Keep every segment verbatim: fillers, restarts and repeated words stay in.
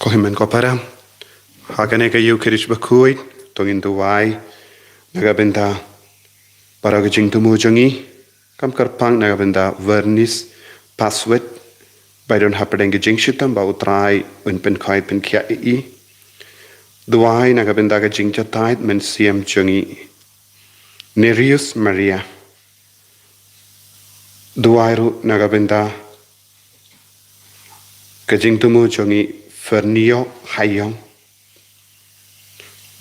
Ko hynmen ko para, ha kane ka Ïukharist bakhuid, to ngin duwai na ka bynta baroh ka jingthmu jong ngi, kam kyrpang na ka bynta Vernice Paswit, ba don hapdeng ka jingshitom, ba U Trai un pynkhoi pynkhiah ïa i. Duwai na ka bynta ka jingjahthait mynsiem jong i, Nereus Maria. Duwai ruh na ka bynta ka jingthmu jong i, Fernio Hayong.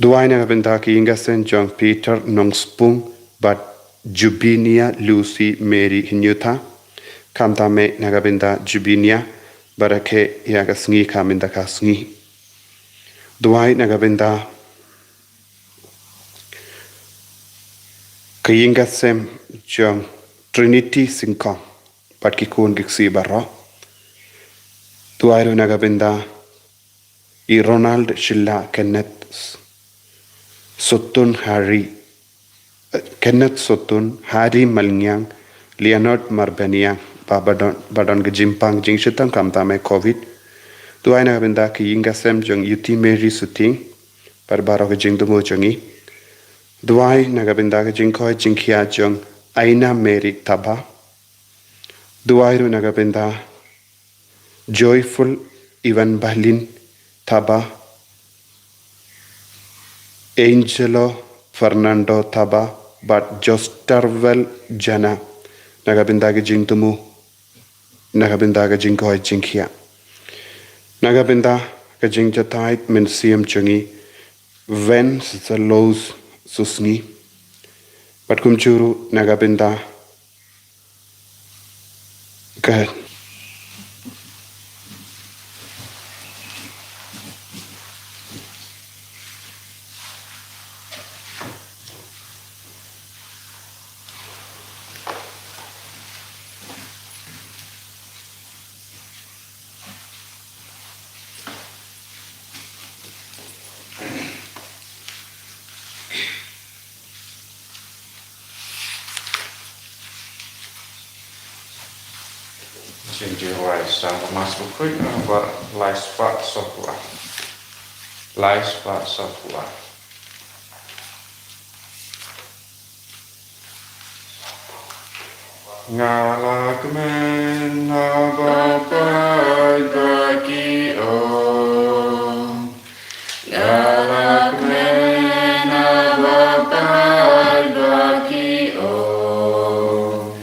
Duwai na ka bynta ka ïing ka sem jong Peter Nongspung bad Jubinia Lucy Mary Hynñiewtha. Khamtam eh na ka bynta Jubinia, ba rakhe ïa ka sngi ka mynta ka sngi. Duwai na ka bynta ka ïing ka sem jong Trinity Syngkon bad ki khun ki ksiew baroh. Duwai ruh na ka bynta i Ronald Shylla, Kenneth Sotun, Harry, eh, Kenneth Sotun, Harry Malngiang, Leonard Marbaniang, ba, ba don, ba don ka jingpang jingshitom khamtam eh covid. Duwai na ka bynta ka ïing ka sem jong Yuti Mary Suting bad baroh ka jingthmu jong i. Duwai na ka bynta ka jingkhoi jingkhiah jong Aina Mary Thaba. Duwai ruh na ka bynta Joyful Ivan Balin Thaba, Angelo Fernando Thaba bad Josterwell Jana, na ka bynta ka jingthmu, na ka bynta ka jingkhoi jingkhiah, na ka bynta ka jingjahthait mynsiem jong i, Wen Zelos Susngi. Bad kumjuh ruh na ka bynta ka Jingduwai sa ka Mass bakhuid, nombor lai spah sawphew ar. Lai spah sawphew ar. Nga la kmen ha ba pait ba ki ong. Nga la kmen ha ba pait ba ki ong.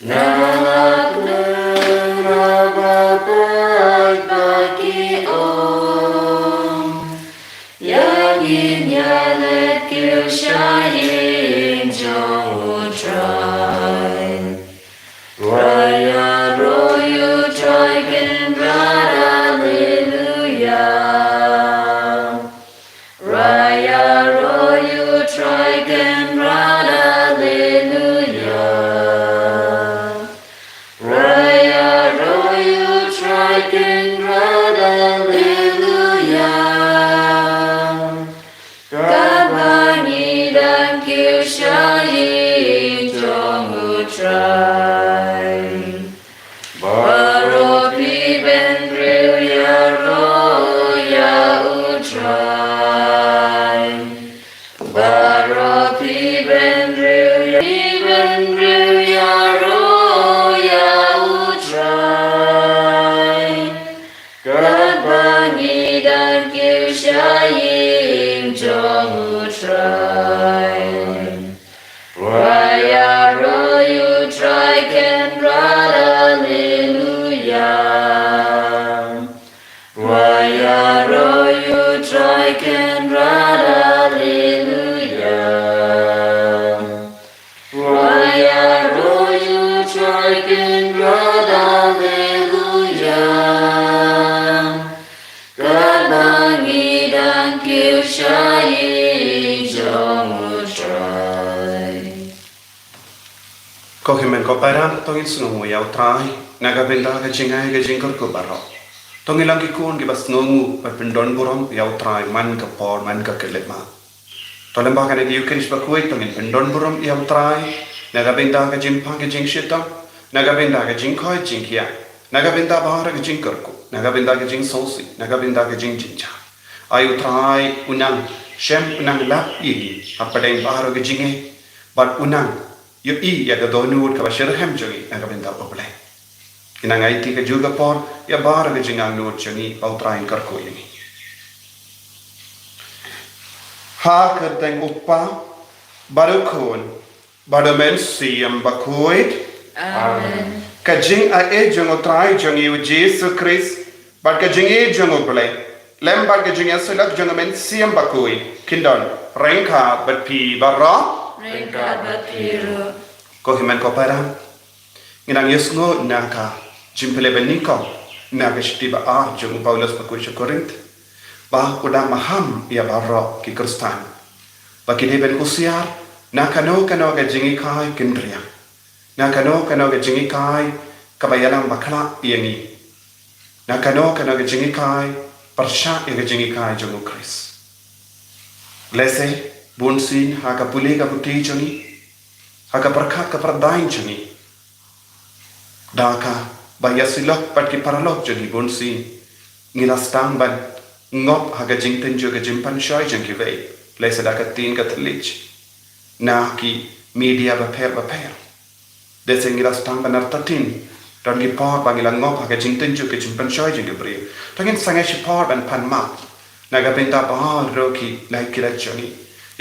Nga la kmen ha ba pait ba ki ong. Ïa ngin ïaleit kiew sha ïing jong U Trai. Raya royu Trai Kynrad, Alleluia. Raya royu Trai Kynrad, Alleluia. Raya royu Trai Kynrad, Alleluia. Katba ngi dang kiew sha ïing jong U Trai. Baroh phi bynriew ïaroh ïa U Trai. Baroh phi bynriew ïa, phi bynriew ïaroh ïa U Trai. Katba ngi dang kiew sha ïing jong U Trai. Raya royu Trai Kynrad, Alleluia. Raya royu Trai Kynrad, Alleluia. Raya royu Trai Kynrad, Alleluia. Katba ngi dang kiew sha ïing jong U Trai. Ko hynmen ko para, to ngin sngewnguh ïa U Trai na ka bynta ka jingai ka jingkyrkhu baroh. To ngin long ki khun kiba sngewnguh bad pyndon burom ïa U Trai man ka por man ka khyllipmat. To lyngba kane ka Ïukharist bakhuid to ngin pyndon burom ïa U Trai na ka bynta ka jingpang ka jingshitom, na ka bynta ka jingkhoi jingkhiah, na ka bynta baroh ka jingkyrkhu. na ka bynta ka jingsngewsih, na ka bynta ka jingjynjar. Ai U Trai u nang shem, u nang lap ïa ngi hapdeng baroh ka jingeh, bad u nang ïohi ïa ka dohnud kaba shitrhem jong ngi na ka bynta U Blei. Ngi nang aiti kajuh ka por ïa baroh ka jingangnud jong ngi ba U Trai un kyrkhu ïa ngi. Ha ka kyrteng U Kpa, bad U Khun, bad U Mynsiem Bakhuid. Amen. Ka jingai jong U Trai jong ngi U Jisu Khrist, bad ka jingai jong U Blei, lem bad ka jingïasyllok jong U Mynsiem Bakhuid, kin don ryngkat bad phi baroh. Ryngkat bad phi ruh. Ko hynmen ko para, ngi nang ïohsngew na ka jingpule banyngkong na ka shithi ba ar jong u Paulus bakhuid sha Korinth, ba u dang maham ïa baroh ki Khristan ba ki dei ban husiar na kano kano ka jinghikai kynriang, na kano kano ka jinghikai kaba ïalam bakla ïa ngi, na kano kano ka jinghikai pyrshah ïa ka jinghikai jong U Khrist. Lehse bunsien ha ka pule ka puthi jong ngi, ha ka pyrkhat ka pyrdain jong ngi, da kaba ïasyllok bad ki paralok jong ngi bunsien, ngi la sdang ban ngop ha ka jingtynjuh ka jingpynshoi jong kiwei, lehse da ka ktien ka thylliej, na ki media bapher bapher. Lehse ngi la sdang ban artatien, don ki por ba ngi la ngop ha ka jingtynjuh ka jingpynshoi jong ki briew. To ngin sangeh shipor ban pan map na ka bynta baroh ki lait ki lait jong ngi,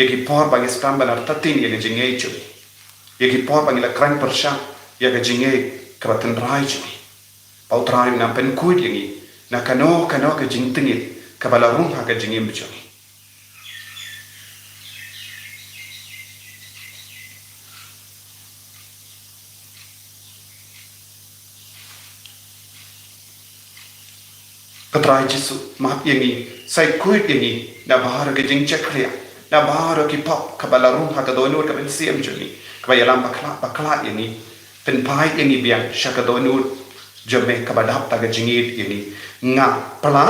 ïa ki por ba ngi sdang ban artatien ïa ka jingngeit jong ngi, ïa ki por ba ngi la kren pyrshah ïa ka jingngeit kaba tynrai jong ngi. Ba U Trai un nang pynkhuid ïa ngi na kano kano ka jingtngit kaba la rung ha ka jingim jong ngi. Ko Trai Jisu, map ïa ngi, sa khuid ïa ngi na baroh ka jingjakhlia, na baroh ki pop kaba la rung ha ka dohnud ka mynsiem jong ngi, kaba ïalam bakla bakla ïa ngi, pynphai ïa ngi biang sha ka dohnud jong me kaba dap da ka jingïeit ïa ngi. Nga pla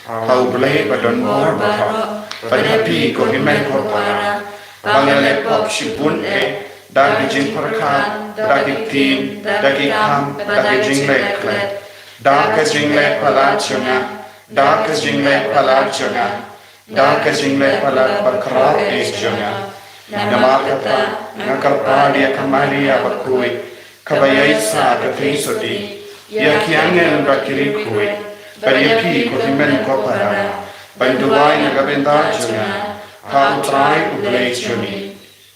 ha U Blei ba don bor baroh, bad ha phi ko hynmen ko para, ba nga leh pop shibun eh, da ki jingpyrkhat, da ki ktien, da ki kam, da ki jingleh klet, da ka jingleh palat jong nga, da ka jingleh palat jong nga, da ka jingleh palat bakhraw eh jong nga. Namar kata nga kyrpad ïa ka Maria bakhuid, kaba ïaid sa ka theisotti, ïa ki angel bad ki riewkhuid, bad ïa phi ko hynmen ko para, ban duwai na ka bynta jong nga ha U Trai U Blei jong ngi.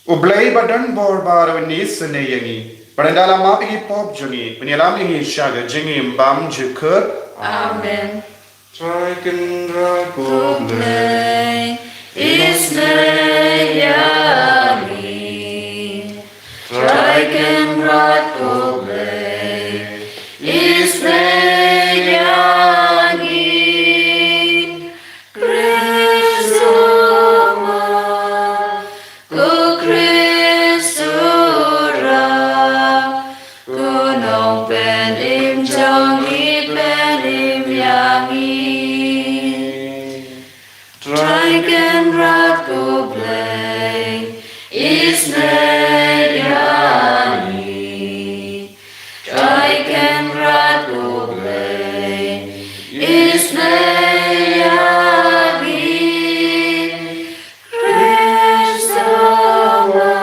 U Blei ba don bor baroh un isynei ïa ngi, bad ynda la map ïa ki pop jong ngi, un ïalam ïa ngi sha ka jingim bymjukut. Amen. Trai Kynrad ko Blei, isynei ïa ngi. Trai Kynrad ko Blei, isynei ïa ngi. Khrist ma, ko Khrist u Trai, ko Nongpynim jong ngi, pynim ïa ngi. Trai Kynrad ko Blei, isynei ïa ngi. Trai Kynrad ko Blei, isynei ïa ngi. Khrist ma,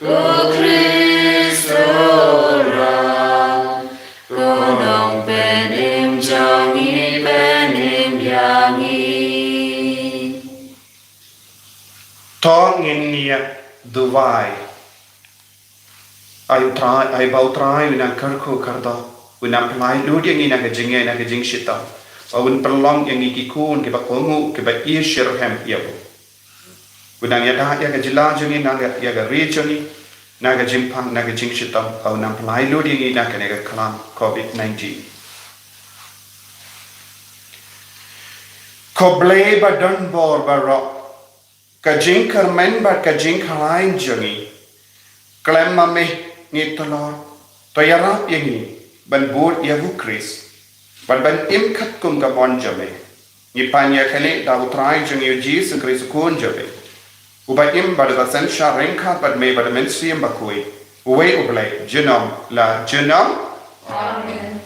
ko Khrist u Trai, ko Nongpynim jong ngi, pynim ïa ngi. To ngin ïa duwai. Ai U Trai, ai ba U Trai un nang kyrkhu kyrdoh, un nang pynlait lut ïa ngi na ka jingngeit, na ka jingshitom, ba un pynlong ïa ngi ki khun kiba kohnguh, kiba ïeit shitrhem ïa u. Un nang ïada ïa ka jylla jong ngi, na ka, ïa ka ri jong ngi, na ka jingpang, na ka jingshitom, ba un nang pynlait lut ïa ngi na kane ka khlam covid nineteen. Ko Blei ba don bor baroh, ka jingkyrmen bad ka jingkhlaiñ jong ngi, khlem ma me ngi tlot, to ïarap ïa ngi ban bud ïa u Khrist, bad ban im katkum ka mon jong me. Ngi pan ïa kane da U Trai jong ngi U Jisu Khrist U Khun jong me, uba im bad uba synshar ryngkat bad me bad U Mynsiem Bakhuid, uwei U Blei, junom la junom. Amen.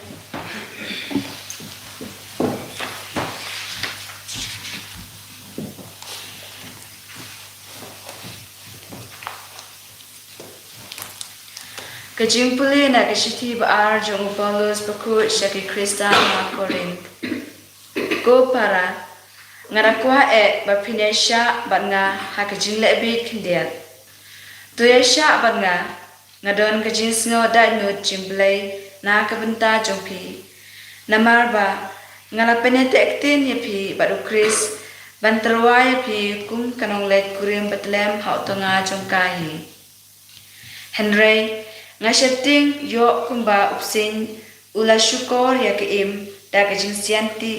Ka jingpule na ka shithi ba ar jong u Paulus bakhuid sha ki Khristan ha Korinth. Ko para, nga da kwah eh ba phin ïai shah bad nga ha ka jingleh bieit khyndiat. To ïai shah bad nga, nga don ka jingsngew daitnud jingblei na ka bynta jong phi. Namar ba nga la pynïateh ktien ïa phi bad u Khrist ban tyrwa ïa phi kum ka nongleit kurim Bethlehem ha u tnga jong ka hi. Hynrei nga sheptieng ïoh kumba u bseiñ u la shukor ïa ka im da ka jingsianti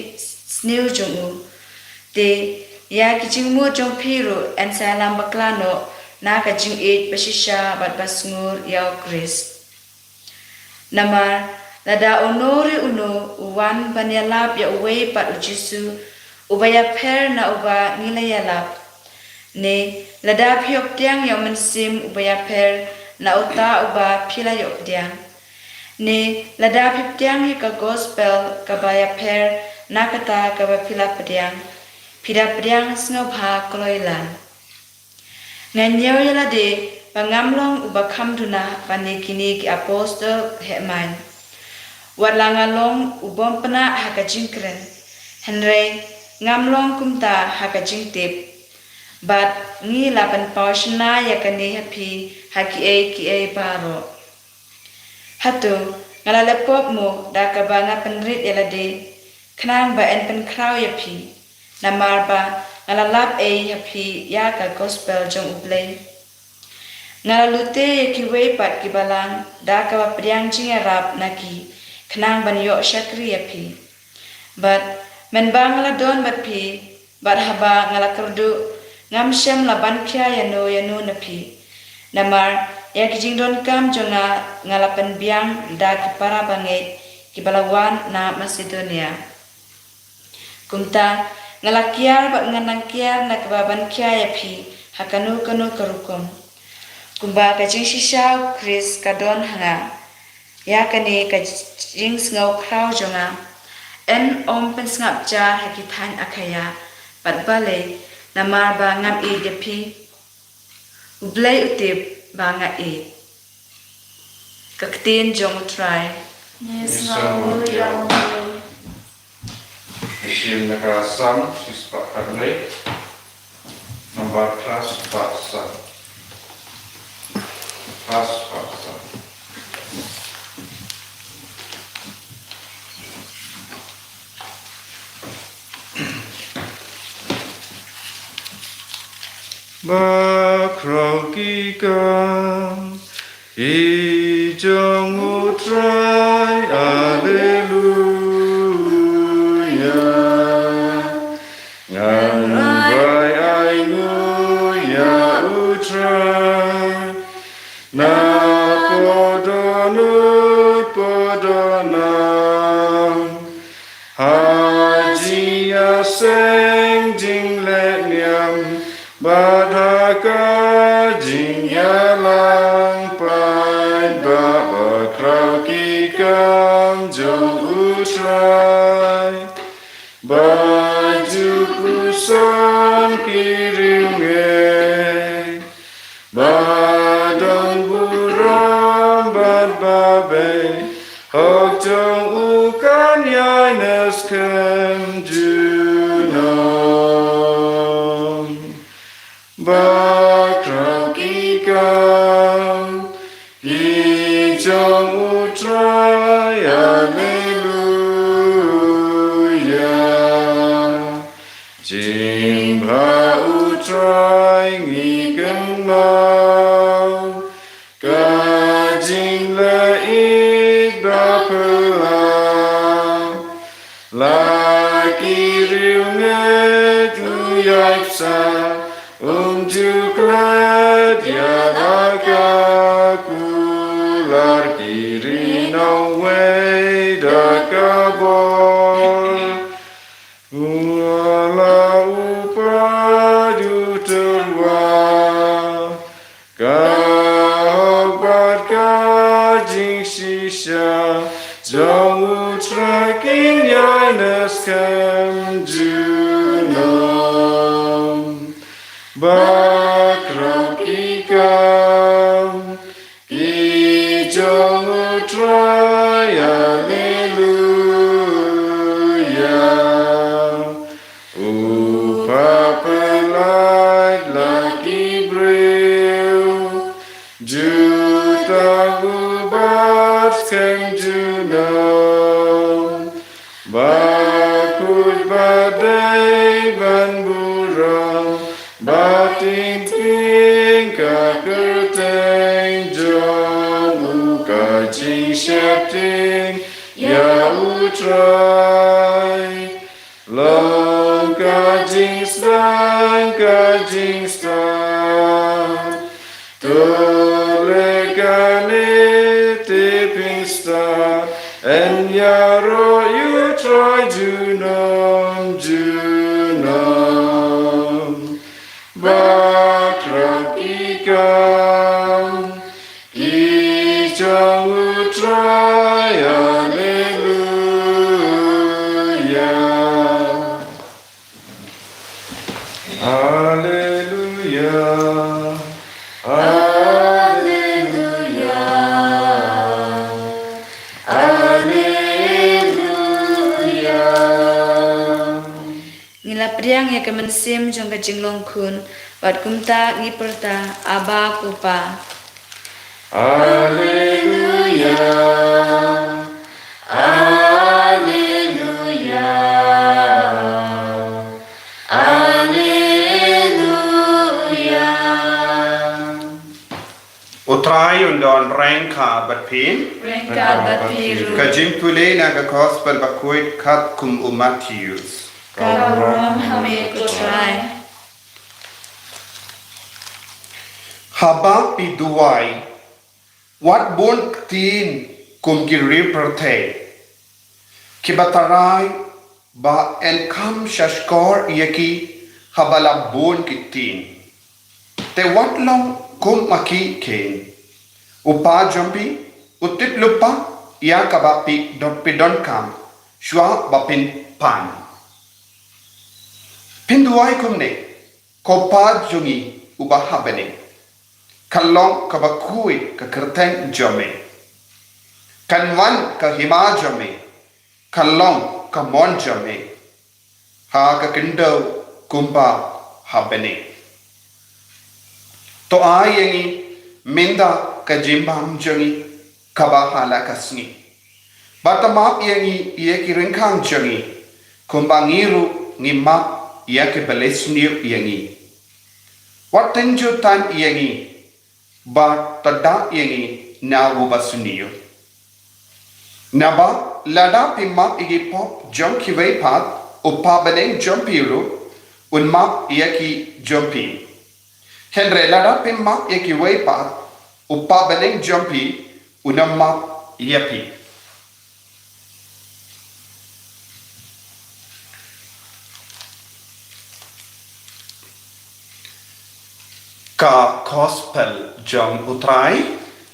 sniew jong u. Te ïa ki jingmut jong phi ruh yn sa ïalam bakla noh na ka jingïeit bashisha bad basngur ïa u Khrist. Namar lada uno re uno u wan ban ïalap ïa uwei pat u Jisu uba ïapher na uba ngi la ïalap, ne lada phi hok pdiang ïa u Mynsiem uba ïapher na uta uba phi la ïoh pdiang, ne lada phi pdiang ïa ka gospel kaba ïapher na kata kaba phi la pdiang, phi da pdiang sngewbha kloi lang. Nga ñiew ïa lade ba ngam long uba kham duna ban ïa kine ki apostol heh main. Wat la nga long u bym pynah ha ka jingkren, hynrei ngam long kumta ha ka jingtip. Bad ngi la pynpaw shynna ïa kane ha phi ha kiei kiei baroh. Hato nga la leh pop mo da kaba nga pynrit ïa lade, khnang ba yn pynkhraw ïa phi? Namar ba nga la lap ei ha phi ïa ka gospel jong U Blei? Nga la lute ïa kiwei pat ki balang da kaba pdiang jingïarap na ki, khnang ban ïoh shakri ïa phi. Bad mynba nga la don bad phi, bad haba nga la kyrduh, ngam shym la ban khia ïano ïano na phi. Namar ïa ki jingdonkam jong nga nga la pynbiang da ki para bangeit kiba la wan na Masedonia. Kumta nga la kiar bad ngan nang kiar na kaba ban khia ïa phi ha kano kano ka rukom. Kumba ka jingshisha U Khrist ka don ha nga, ïa kane ka jingsngew khraw jong nga, yn ym pynsngap jar ha ki thaiñ Akhaia bad balei, namar ba ngam ïeit ïa phi. U Blei u tip ba nga ïeit. Ka ktien jong U Trai. Ngi sngew ïa U Blei. Ka ktien na ka Salm shispah khatlei, nambar phra spah san. Phra spah san. Bakhraw ki kam ki jong U Trai, Alleluia. Ngan rai ainguh ïa U Trai, na pdeng nut pdeng nam, ha jingïaseng jingleh niam, bad ha ka jingïalang paidbah. Bakhraw ki kam jong U Trai, ba ju puson ki riewngeit, ba don burom bad ba beit, hok jong u kan ïaineh skhem junom. Bakhraw ki kam ki jong U Trai, Alleluia. Jingbha U Trai ngi kynmaw, ka jingleh ïeit ba phylla. La ki riewngeit u ïaid bsa, um ju klet ïa la ka kular, ki ri nongwei da ka bor. U la u pat u tyrwa, ka hok bad ka jingshisha jong U Trai kin ïaineh skhem junom. Bakhraw ki kam ki jong Ting ting ka kyrteng jong u, ka jingsheptieng ïa u Trai. Long ka jingsdang, ka jingsdang. To leh kane te phin sdang, yn ïaroh ïa u Trai junom junom. Bakhraw ki kam ki jong u Trai, Alleluia. Alleluia. Alleluia. Alleluia. Ngi la pdiang ïa ka mynsiem jong ka jinglong khun, bad kumta ngi pyrta, Abba Kpa. Alleluia. Alleluia. Alleluia. U Trai un don ryngkat bad phi. Ryngkat bad phi ruh. Ka jingpule na ka Gospel bakhuid katkum u Mathaios. Ka burom ha me ko Trai. Haba phi duwai, wat bun ktien kum ki ri pyrthei, kiba tharai ba yn kham shahshkor ïa ki haba la bun ki ktien. Te wat long kum ma ki kein. U Kpa jong phi u tip lypa ïa kaba phi don, phi donkam shuwa ba phin pan. Phin duwai kumne: Ko Kpa jong ngi uba ha bneng, kan long kaba khuid ka kyrteng jong me. Kan wan ka hima jong me. Kan long ka mon jong me ha ka khyndew kumba ha bneng. To ai ïa ngi mynta ka jingbam jong ngi kaba ha la ka sngi. Bad to map ïa ngi ïa ki ryngkang jong ngi, kumba ngi ruh ngi map ïa kiba leh sniew ïa ngi. Wat tynjuh than ïa ngi, bad to da ïa ngi na uba sniew. Naba lada phi map ïa ki pop jong kiwei pat, u Kpa bneng jong phi ruh un map ïa ki jong phi. Hynrei lada phi map ïa kiwei pat, u Kpa bneng jong phi un ym map ïa phi. Ka Gospel jong u Trai.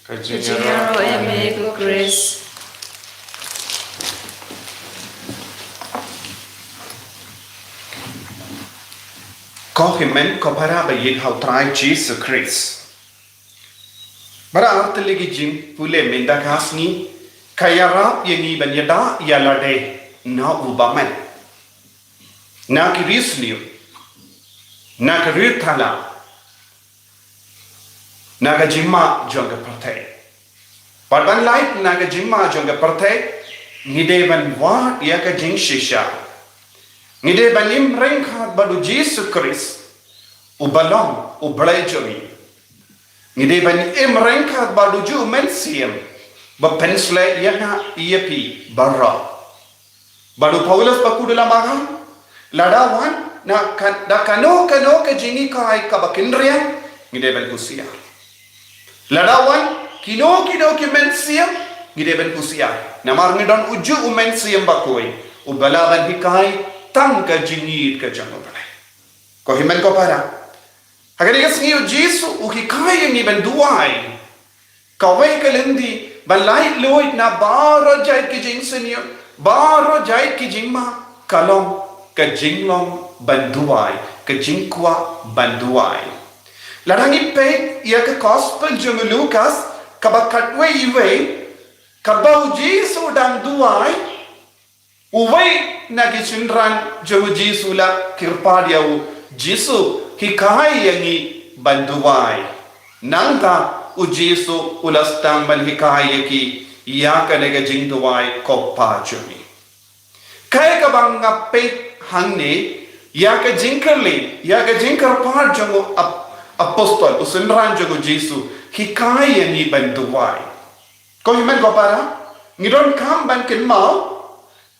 Ka jingïaroh ïa me ko Khrist. Ko hynmen ko para ba ïeit ha u Trai Jisu Khrist. Ba la artylli ki jingpule mynta ka sngi, ka ïarap ïa ngi ban ïada ïa lade na u bymman, na ki ri sniew, na ki ri thala, na ka jingma jong ka pyrthei. Bad ban lait na ka jingma jong ka pyrthei, ngi dei ban wad ïa ka jingshisha. Ngi dei ban im ryngkat bad u Jisu Khrist, uba long u Blei jong ngi. Ngi dei ban im ryngkat bad ujuh u Mynsiem, ba pynshlei ïa nga ïa phi baroh. Bad u Paulus bakhuid u la makai, lada wan na ka, da kano kano ka jinghikai kaba kynriang, ngi dei ban husiar. Lada wan kino kino ki mynsiem, ngi dei ban husiar. Namar ngi don ujuh u Mynsiem Bakhuid, uba lah ban hikai tang ka jingïeit ka jong u Blei. Ko hynmen ko para, ha kane ka sngi u Jisu u hikai ïa ngi ban duwai. Kawei ka lynti ban laitluid na baroh jait ki jingsniew, baroh jait ki jingma, ka long ka jinglong ban duwai, ka jingkwah ban duwai. Lada ngi peit ïa ka Gospel jong u Lukas, kaba khatwei wei, kaba u Jisu u dang duwai, uwei na ki synran jong u Jisu u la kyrpad ïa u, Jisu, hikai ïa ngi ban duwai. Nangta u Jisu u la sdang ban hikai ïa ki ïa kane ka jingduwai, Ko Kpa jong ngi. Kaei kaba nga peit hangne, Ïa ka jingkyrle, ïa ka jingkyrpad jong u ap-, apostol, u synran jong u Jisu, hikai ïa ngi ban duwai. Ko hynmen ko para, ngi donkam ban kynmaw,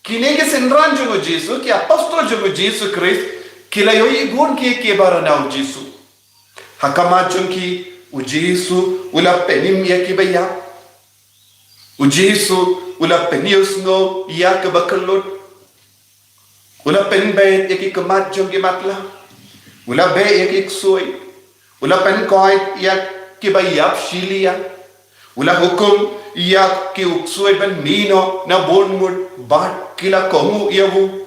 kine ki synran jong u Jisu, ki apostol jong u Jisu Khrist, ki la ïohi bun kiei kiei baroh na u Jisu. Ha khmat jong ki, u Jisu u la pynim ïa kiba ïap. U Jisu u la pyniewsngew ïa kiba kyllut. U la pynbeit ïa ki khmat jong ki matlah. U la beh ïa ki ksuid. U la pynkoit ïa kiba ïap shiliang. U la hukum ïa ki ksuid ban mih noh na bun ngut bad ki la kohnguh ïa u.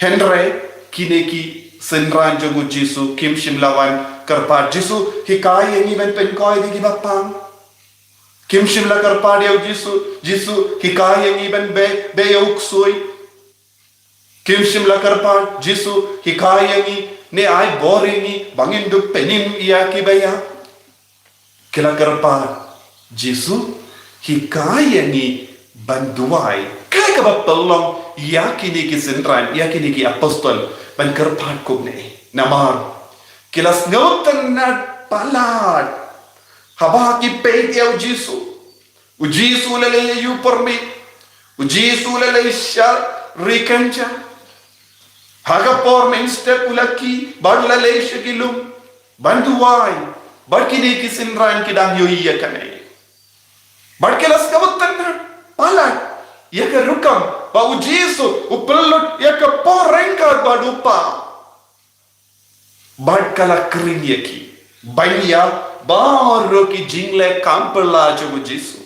Hynrei kine ki synran jong u Jisu kim shym la wan kyrpad, Jisu, hikai ïa ngi ban pynkoit ïa kiba pang. Kim shym la kyrpad ïa u Jisu, Jisu, hikai ïa ngi ban beh, beh ïa u ksuid. Kim shym la kyrpad, Jisu, hikai ïa ngi, ne ai bor ïa ngi ba ngin dup pynim ïa kiba ïap. Ki la kyrpad, Jisu, hikai ïa ngi ban duwai. Kaei kaba pynlong ïa kine ki synran, ïa kine ki apostol ban kyrpad kumne? Namar ki la sngewtynnad palat haba ki peit ïa u Jisu. U Jisu u la leit ïa u pyrmit. U Jisu u la leit sha ri Kynja. Ha ka por mynstep u la khie bad u la leit sha ki lum ban duwai. Bad kine ki synran ki dang ïohi ïa kane. Bad ki la sngewtynnad palat ïa ka rukom ba u Jisu u pynlut ïa ka por ryngkat bad u Kpa. Bad ka la khring ïa ki ban ïa baroh ki jingleh kam pyrshah jong u Jisu.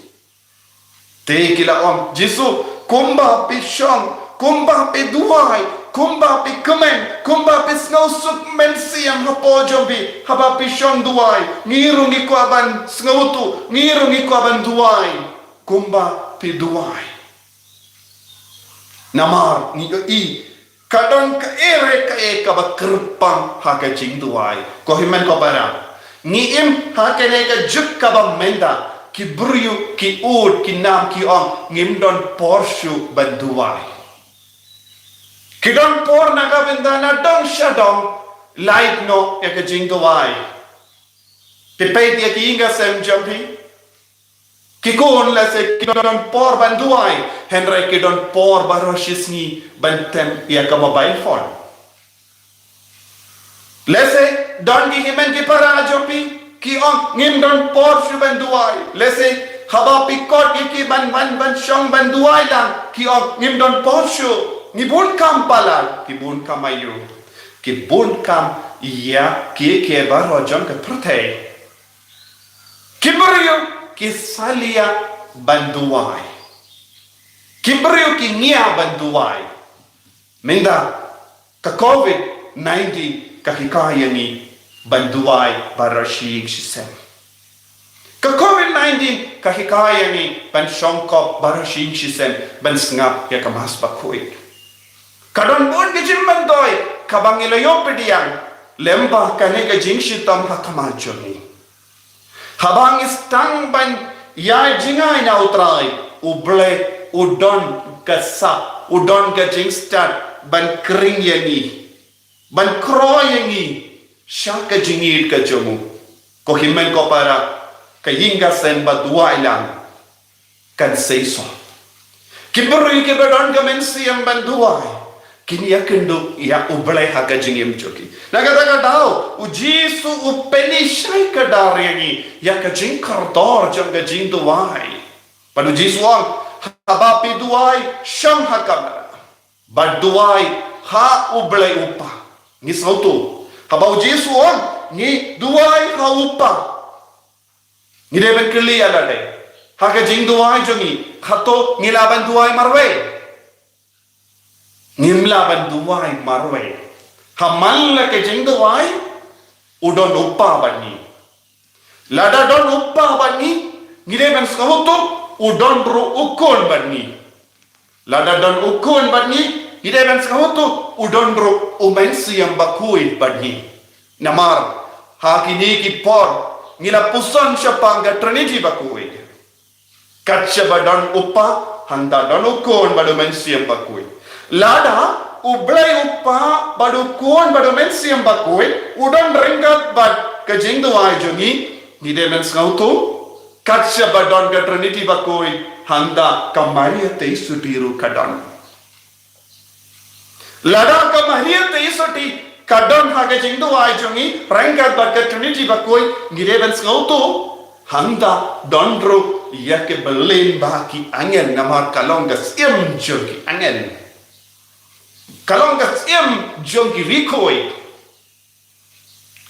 Te ki la ong, Jisu, kumba phi shong, kumba phi duwai, kumba phi kmen, kumba phi sngewsuk mynsiem hapoh jong phi, haba phi shong duwai, ngi ruh ngi kwah ban sngewthuh, ngi ruh ngi kwah ban duwai kumba phi duwai. Namar ngi ïohi ka don kaei re kaei kaba kyrpang ha ka jingduwai. Ko hynmen ko para, ngi im ha kane ka juk kaba mynta, ki briew ki ud ki nam ki ong ngim don por shuh ban duwai. Ki don por na ka bynta na dong sha dong, lait noh ïa ka jingduwai. Phi peit ïa ki ïing ki sem jong phi. Ki khun lehse ki don por ban duwai, hynrei ki don por baroh shi sngi ban tem ïa ka mobile phone. Lehse don ki hynmen ki para jong phi ki ong ngim don por shuh ban duwai. Lehse haba phi khot ïa ki ban, ban, ban shong ban duwai lang, ki ong ngim don por shuh. Ngi bun kam palat, ki bun kam aïu, ki bun kam ïa kiei kiei baroh jong ka pyrthei. Ki briew ki salia ban duwai. Ki briew ki ngiah ban duwai. Mynta ka covid nineteen ka hikai ïa ngi ban duwai baroh shi ïing shi sem. Ka covid nineteen ka hikai ïa ngi ban shongkop baroh shi ïing shi sem, ban sngap ïa ka Mass Bakhuid. Ka don bun ki jingmyntoi kaba ngi la ïoh pdiang lem bad kane ka jingshitom ha khmat jong ngi. Haba ngi sdang ban ïa jngai na U Trai, U Blei u don ka sap, u don ka jingstad ban khring ïa ngi, ban khroh ïa ngi sha ka jingïeit ka jong u. Ko hynmen ko para, ka ïing ka sem ba duwai lang kan seisoh. Ki briew kiba don ka mynsiem ban duwai kin ïakynduh ïa U Blei ha ka jingim jong ki. Na kata ka daw u Jisu u pyni shai kdar ïa ngi ïa ka jingkordor jong ka jingduwai. Bad u Jisu u ong, haba phi duwai, shong ha kamra bad duwai ha U Blei U Kpa. Ngi sngewthuh, haba u Jisu u ong ngi duwai ha U Kpa, ngi dei ban kylli ïa lade, ha ka jingduwai jong ngi, hato ngi lah ban duwai marwei? Ngim lah ban duwai marwei. Ha man la ka jingduwai u don U Kpa bad ngi. Lada don U Kpa bad ngi, ngi dei ban sngewthuh u don ruh U Khun bad ngi. Lada don U Khun bad ngi, ngi dei ban sngewthuh u don ruh U Mynsiem Bakhuid bad ngi. Namar ha kine ki por ngi la puson shaphang ka Trinity bakhuid. Kat shaba don U Kpa, hangta don U Khun bad U Mynsiem Bakhuid. Lada U Blei u Kpa bad u Khun bad u Mynsiem Bakhuid, u don ryngkat bad ka jingduwai jong ngi, ngi dei ban sngewthuh. Kat shaba don ka Trinity Bakhuid, hangta ka Maria Theisotti ruh ka don. Lada ka Maria Theisotti ka don ha ka jingduwai jong ngi, ryngkat bad ka Trinity Bakhuid, ngi dei ban sngewthuh. Hangta don ruh ïa ki bylin ba ki angel, namar ka long ka siem jong ki angel. Ka long ka siem jong ki riewkhuid.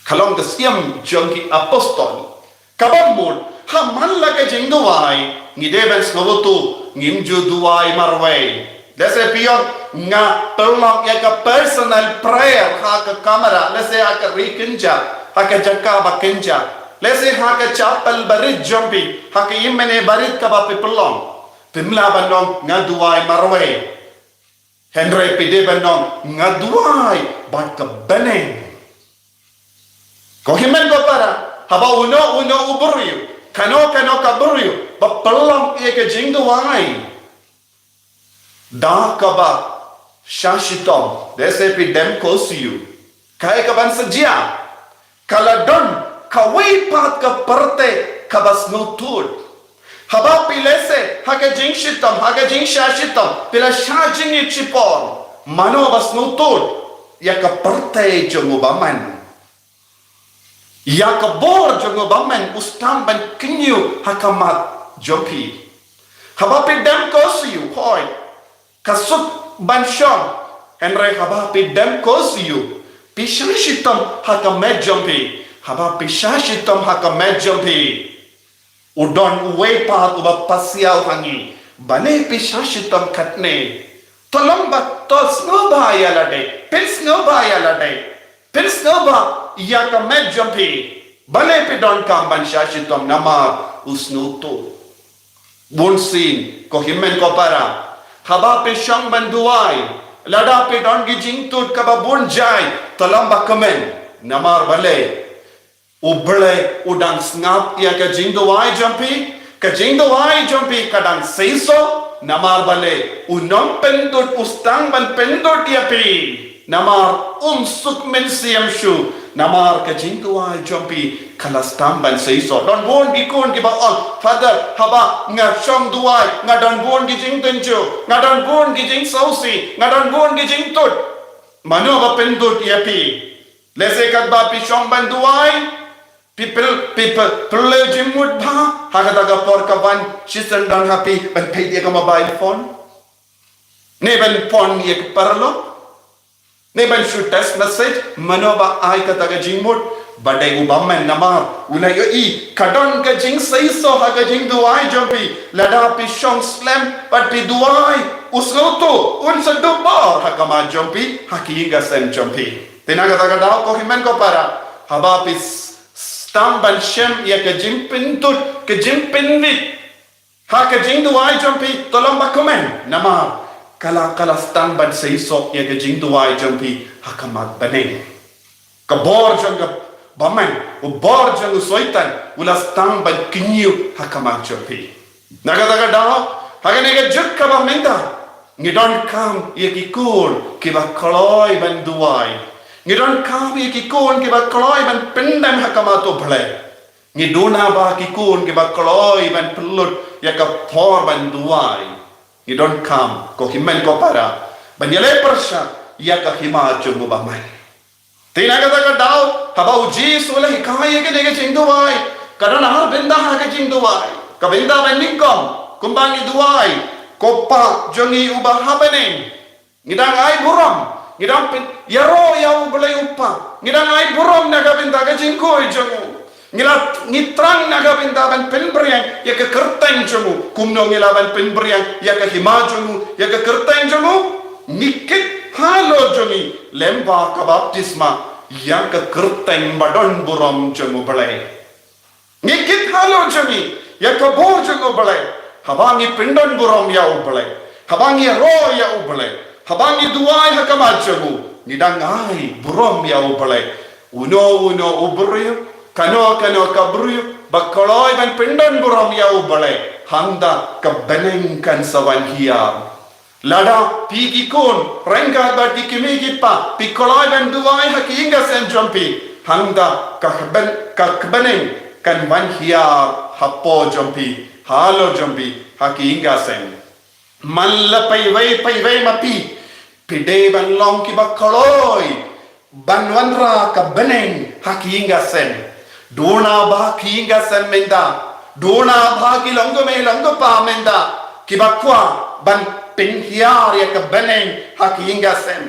Ka long ka siem jong ki apostol. Kaba mut, ha man la ka jingduwai, ngi dei ban sngewthuh, ngim ju duwai marwei. Lehse phi ong, nga pynlong ïa ka personal prayer ha ka kamra, lehse ha ka ri kynja, ha ka jaka ba kynja. Lehse ha ka chapel barit jong phi, ha ka hymne barit kaba phi pynlong. Phim lah ban ong nga duwai marwei. Hynrei phi dei ban ong nga duwai bad ka bneng. Ko hynmen ko para, haba uno uno u briew, kano kano ka briew ba pynlong ïa ka jingduwai da kaba sha shitom, lehse phi dem ko siew, kaei kaban sa jia? Ka la don kawei pat ka pyrthei kaba sngewthuh. Haba phi lehse ha ka jingshitom, ha ka jingshah shitom, phi la shah jingïeit shipor, mano ba sngewthuh? Ïa ka pyrthei jong u bymman. Ïa ka bor jong u bymman u sdang ban kñiew ha khmat jong phi. Haba phi dem ko siew, hooid, ka suk ban shong. Hynrei haba phi dem ko siew, phi shah shitom ha ka met jong phi. Haba phi shah shitom ha ka met jong phi, u don uwei pat uba pasiaw ha ngi. Balei phi shah shitom katne? To long ba, to sngewbha ïa lade. Pynsngewbha ïa lade. Pynsngewbha ïa ka met jong phi. Balei phi donkam ban shah shitom? Namar u sngewthuh. Bunsien, ko hynmen ko para, haba phi shong ban duwai, lada phi don ki jingtud kaba bun jai, to long ba kmen. Namar balei? U Blei u dang sngap ïa ka jingduwai jong phi, ka jingduwai jong phi ka dang seisoh. Namar balei? U nongpyntud u sdang ban pyndud ïa phi. Namar um suk mynsiem shuh. Namar ka jingduwai jong phi ka la sdang ban seisoh. Don bun ki khun kiba ong, Father, haba nga shong duwai, nga don bun ki jingtynjuh, nga don bun ki jingsngewsih, nga don bun ki jingtud. Mano ba pyndud ïa phi? Lehse katba phi shong ban duwai, phi pyn, phi pyn, pynlong jingmut bha, ha kata ka por ka wan shisien don ha phi ban peit ïa ka mobile phone, ne ban phone ïa ka paralok, ne ban shu text message. Mano ba ai kata ka jingmut? Ba dei u bymman. Namar u la ïohi ka don ka jingseisoh ha ka jingduwai jong phi. Lada phi shong slem bad phi duwai, u sngewthuh, un sa duh bor ha khmat jong phi, ha ki ïing ki sem jong phi. Te na kata ka daw, ko hynmen ko para, haba phi s-, sdang ban shem ïa ka jingpyntud, ka jingpynwit ha ka jingduwai jong phi, to long ba kmen. Namar ka la, ka la sdang ban seisoh ïa ka jingduwai jong phi ha khmat bneng. Ka bor jong ka bymman, u bor jong u Soitan, u la sdang ban kñiew ha khmat jong phi. Na kata ka daw, ha kane ka juk kaba mynta, ngi donkam ïa ki khun kiba kloi ban duwai. Ngi donkam ïa ki khun kiba kloi ban pyndem ha khmat U Blei. Ngi duna ba ki khun kiba kloi ban pynlut ïa ka por ban duwai. Ngi donkam, ko hynmen ko para, ban ïaleh pyrshah ïa ka hima jong u bymman. Te na kata ka daw, haba u Jisu u la hikai ïa kane ka jingduwai, ka don ar bynta ha ka jingduwai. Ka bynta ba nyngkong, kumba ngi duwai, Ko Kpa jong ngi uba ha bneng, ngi dang ai burom, ngi dang pyn, ïaroh ïa U Blei U Kpa, ngi dang ai burom na ka bynta ka jingkhuid jong u. Ngi la, ngi thrang na ka bynta ban pynbriang ïa ka kyrteng jong u. Kumno ngi lah ban pynbriang ïa ka hima jong u, ïa ka kyrteng jong u? Ngi kit halor jong ngi lem bad ka baptisma ïa ka kyrteng ba don burom jong U Blei. Ngi kit halor jong ngi ïa ka bor jong U Blei haba ngi pyndon burom ïa U Blei, haba ngi ïaroh ïa U Blei, haba ngi duwai ha khmat jong u. Ngi dang ai burom ïa U Blei. Uno uno u briew, kano kano ka briew ba kloi ban pyndon burom ïa U Blei, hangta ka bneng kan sa wan hiar. Lada phi ki khun ryngkat bad ki kmie ki kpa phi kloi ban duwai ha ki ïing ki sem jong phi, hangta ka bneng, ka bneng kan wan hiar hapoh jong phi, halor jong phi ha ki ïing ki sem. Man la phi wei phi wei ma phi, phi dei ban long kiba kloi ban wanrah ka bneng ha ki ïing ki sem. Duna ba ki ïing ki sem mynta, duna ba ki long kmie long kpa mynta, kiba kwah ban pynhiar ïa ka bneng ha ki ïing ki sem.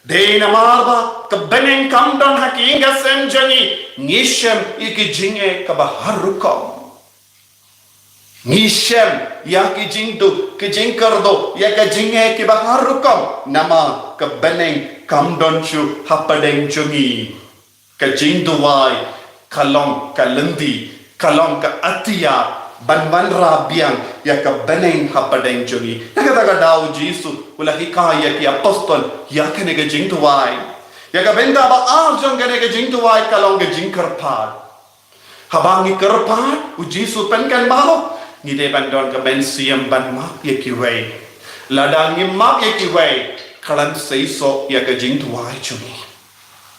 Dei namar ba ka bneng kam don ha ki ïing ki sem jong ngi, ngi shem ïa ki jingeh kaba har rukom. Ngi shem ïa ki jingduk, ki jingkyrduh, ïa ka jingeh kiba har rukom. Namar ka bneng kam don shuh hapdeng jong ngi. Ka jingduwai ka long ka lynti, ka long ka atiar ban wanrah biang ïa ka bneng hapdeng jong ngi. Na kata ka daw u Jisu u la hikai ïa ki apostol ïa kane ka jingduwai. Ïa ka bynta ba ar jong kane ka jingduwai ka long ka jingkyrpad. Haba ngi kyrpad, u Jisu u pynkynmaw, ngi dei ban don ka mynsiem ban map ïa kiwei. Lada ngim map ïa kiwei, ka lah seisoh ïa ka jingduwai jong ngi.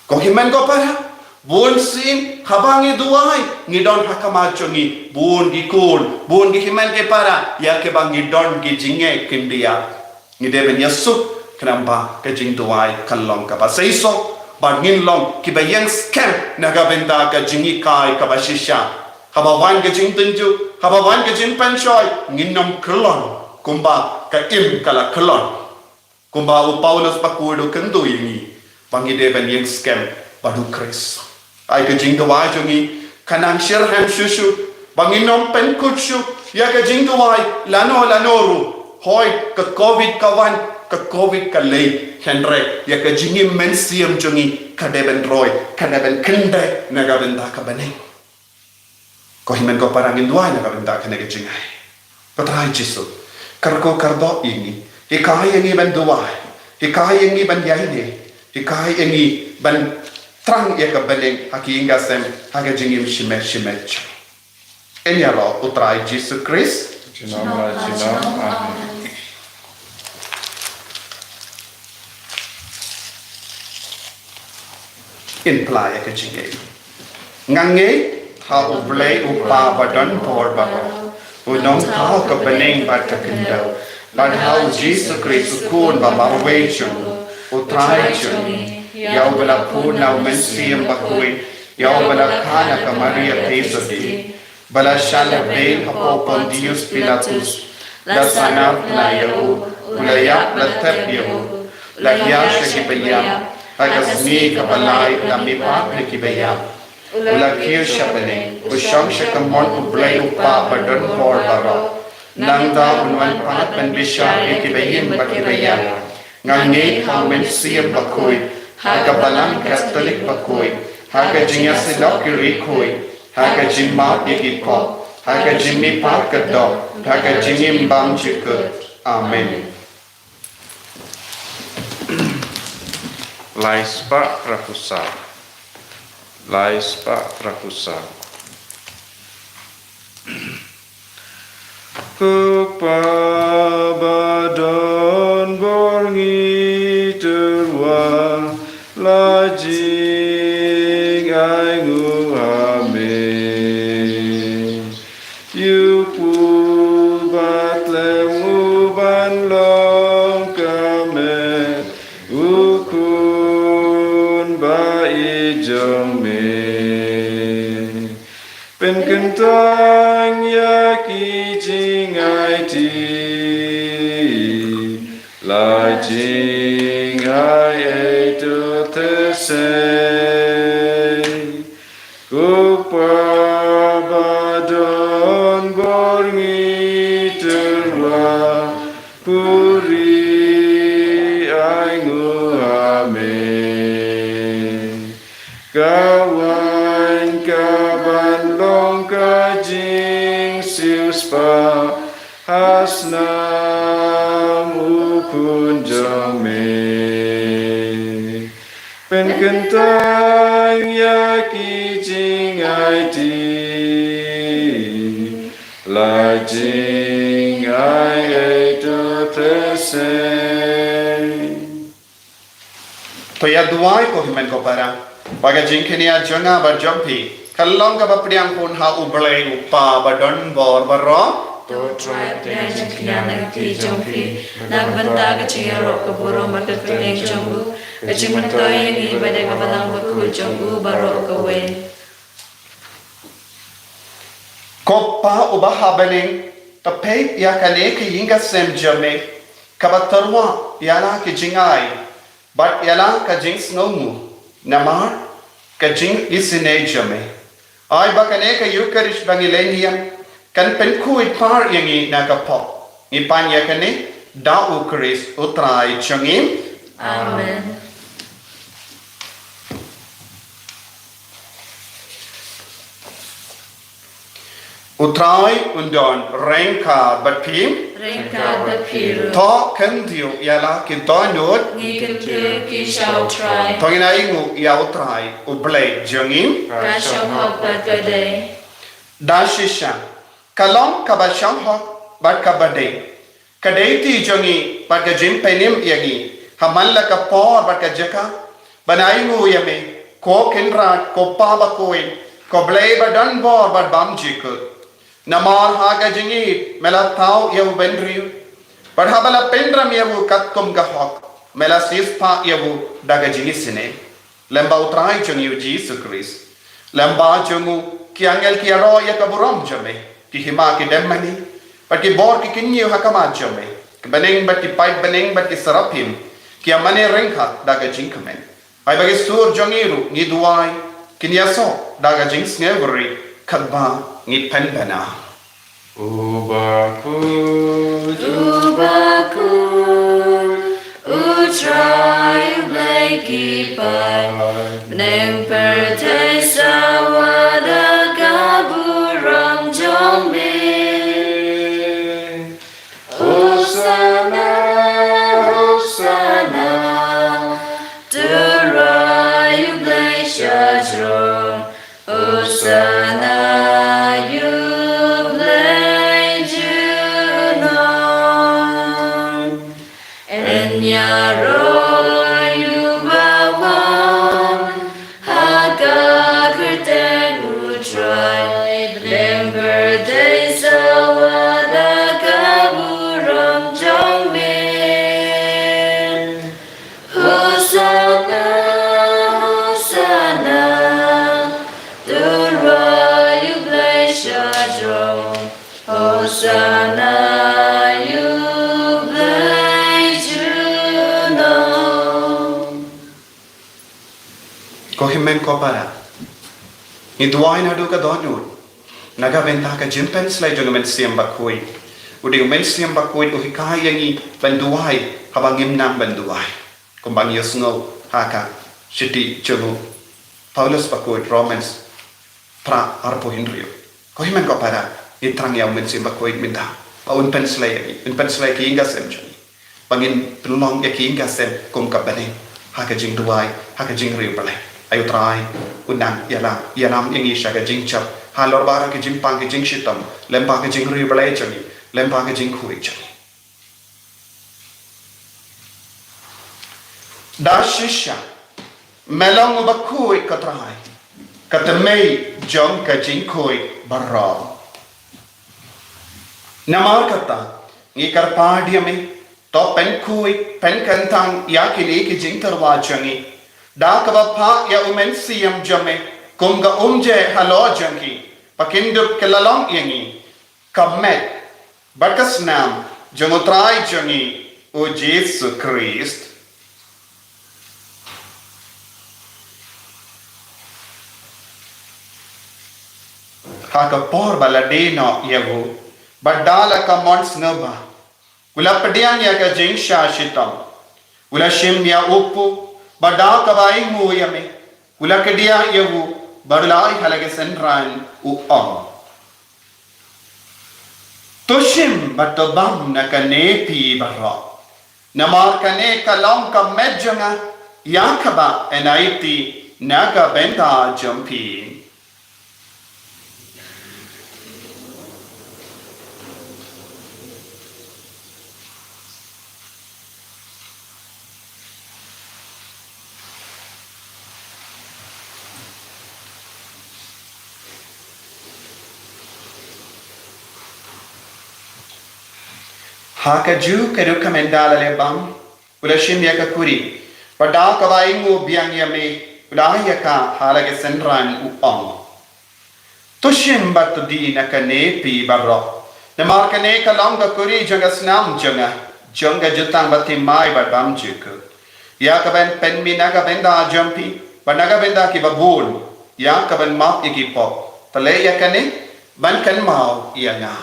Ko hynmen ko para, bun sien haba ngi duwai, ngi don ha khmat jong ngi bun ki khun, bun ki hynmen ki para ïa kiba ngi don ki jingeh khyndiat. Ngi dei ban ïasuk khnang ba ka jingduwai kan long kaba seisoh, ba ngin long kiba ïeng skhem na ka bynta ka jinghikai kaba shisha. Haba wan ka jingtynjuh, haba wan ka jingpynshoi, ngin ym kyllon kumba ka im ka la kyllon. Kumba u Paulus bakhuid u kyntu ïa ngi, ba ngi dei ban ïeng skhem bad u Khrist. Ai ka jingduwai jong ngi kan nang shitrhem shuh shuh, ba ngin ym pynkut shuh ïa ka jingduwai lano lano ruh. Hooid, ka covid ka wan, ka covid ka leit, hynrei ïa ka jingim mynsiem jong ngi ka dei ban roi, ka dei ban kyndit na ka bynta ka bneng. Ko hynmen ko para, ngin duwai na ka bynta kane ka jingai. Ko Trai Jisu, kyrkhu kyrdoh ïa ngi, hikai ïa ngi ban duwai, hikai ïa ngi ban ïaineh, hikai ïa ngi ban trang ïa ka bneng ha ki ïing ki sem, ha ka jingim shimet shimet. Ïa ïa la u Trai Jisu Khrist. Junom la junom. Amen. Ngin plie ïa ka jingngeit. Nga ngeit ha U Blei U Kpa ba don bor baroh, u nongthaw ka bneng bad ka khyndew, bad ha U Jisu Khrist u Khun ba marwei jong u, u Trai jong ngi, ïa uba la bun na U Mynsiem Bakhuid, ïa uba la kha na ka Maria theisotti, ba la shah lehbeiñ hapoh Pontius Pilatus, la sngap bnai ïa u, u la ïap la tep ïa u, la hiar sha kiba ïap, ha ka sngi kaba lai u la mihpat na kiba ïap, u la kiew sha bneng, u shong sha kamon U Blei U Kpa ba don bor baroh. Nangta un wan pat ban bishar ïa kiba im bad kiba ïap. Nga ngeit ha U Mynsiem Bakhuid, ha ka Balang Katholik bakhuid, ha ka jingïasyllok ki riewkhuid, ha ka jingmap ïa ki pop, ha ka jingmihpat ka doh, ha ka jingim bymjukut. Amen. Lai spah phra phew saw. Lai spah phra phew saw. Ko Kpa ba don bor, ngi tyrwa, la jingai nguh ha me. Ïa u kpu ba tlem, u ban long ka met, u khun ba ïeit jong me. Pynkyntang ïa ki jingaiti, la jingai ei to te se. Ko Kpa ba don bor, ngi tyrwa, puri ai nguh ha me. Ka wan ka ban long ka jingsiewspah ha snam u Khun jong me. Pynkyntang ïa ki jingaiti, la jingai ei to te sei. To ïa duwai ko hynmen ko para, ba ka jingkñia jong nga bad jong phi kan long kaba pdiang hun ha U Blei U Kpa ba don bor baroh. To Trai, pdiang jingkñia na ka kti jong phi na ka bynta ka jingïaroh ka burom bad ka kyrteng jong u, ka jingmyntoi ïa ngi bad ïa ka balang bakhuid jong u baroh kawei. Ko Pa uba ha bneng, to peit ïa kane ka ïing ka sem jong me, kaba tyrwa ïa la ki jingai bad ïa la ka jingsngewnguh namar ka jingisynei jong me. Ai ba kane ka Ïukharist ba ngi leh ïa kan pynkhuid par ïa ngi na ka pop. Ngi pan ïa kane da U Khrist U Trai jong ngi. Amen. U Trai un don ryngkat bad phi. Ryngkat bad phi ruh. To kyntiew ïa la ki dohnud. Ngi kyntiew ki sha U Trai. To ngin ainguh ïa U Trai U Blei jong ngi. Ka shong hok bad ka dei. Da shisha ka long kaba shong hok bad kaba dei. Ka dei kti jong ngi bad ka jingpynim ïa ngi ha man la ka por bad ka jaka ban ainguh ïa me, ko Kynrad, ko Pa bakhuid, ko Blei ba don bor bad bym jukut. Namar ha ka jingïeit me la thaw ïa u bynriew, bad haba la pynrem ïa u katkum ka hok, me la siewspah ïa u da ka jingisynei. Lem bad U Trai jong ngi U Jisu Khrist, lem bad jong u ki angel ki ïaroh ïa ka burom jong me, ki hima ki dem mane bad ki bor ki kyñiew ha khmat jong me, ki bneng bad ki paidbneng bad ki saraphim ki ïa mane ryngkat da ka jingkmen. Ai ba ki sur jong ngi ruh, ngi duwai, kin ïasoh da ka jingsngewrit katba ngi pynbna. U bakhuid, u bakhuid, U Trai U Blei ki paidbneng pyrthei sawa da ka burom jong me. Hosana, Hosana, to U Trai U Blei shajrong. Hosana ïa U Blei junom. Yn ïaroh ïa uba wan ha ka kyrteng U Trai, lem pyrthei sawa da ka burom jong me. Hosana, Hosana, to U Trai U Blei shajrong. Hosana ïa U Blei junom. Ko hynmen ko para, ngi duwai naduh ka dohnud na ka bynta ka jingpynslei jong U Mynsiem Bakhuid. U dei U Mynsiem Bakhuid u hikai ïa ngi ban duwai haba ngim nang ban duwai. Kumba ngi ïohsngew ha ka shithi jong u Paulus bakhuid, Romans phra arphew hynriew. Ko hynmen ko para, ngi thrang ïa U Mynsiem Bakhuid mynta ba un pynslei ïa ngi, un pynslei ïa ki ïing ki sem jong ngi, ba ngin pynlong ïa ki ïing ki sem kum ka bneng ha ka jingduwai, ha ka jingriewblei. Ai U Trai un nang ïalam, ïalam ïa ngi sha ka jingjop halor baroh ki jingpang ki jingshitom, lem bad ka jingriewblei jong ngi, lem bad ka jingkhuid jong ngi. Da shisha me long u bakhuid, ko Trai, ka tmei jong ka jingkhuid baroh. Namar kata ngi kyrpad ïa me, to pynkhuid pynkyntang ïa kine ki jingtyrwa jong ngi da kaba phah ïa U Mynsiem jong me kum ka umjai halor jong ki, ba kin dup ki la long ïa ngi ka met bad ka snam jong U Trai jong ngi U Jisu Khrist. Ha ka por ba la die noh ïa u, bad da la ka mon sngewbha, u la pdiang ïa ka jingshah shitom. U la shim ïa u kpu, bad da kaba ainguh ïa me, u la kdiah ïa u, bad u la ai ha la ki synran, u ong: To shim bad to bam na kane phi baroh, namar kane ka long ka met jong nga, ïa kaba yn aiti na ka bynta jong phi. Ha kajuh ka duk ka mynta la leh bam, u la shim ïa ka kuri, bad da kaba ainguh biang ïa me, u la ai ïa ka ha la ka synran, u ong: To shim bad to die na kane phi baroh, namar kane ka long ka kuri jong ka snam jong nga, jong ka jutang bathymmai bad bymjukut, ïa kaban pynmih na ka bynta jong phi bad na ka bynta kiba bun, ïa kaban map ïa ki pop. To leh ïa kane ban kynmaw ïa nga.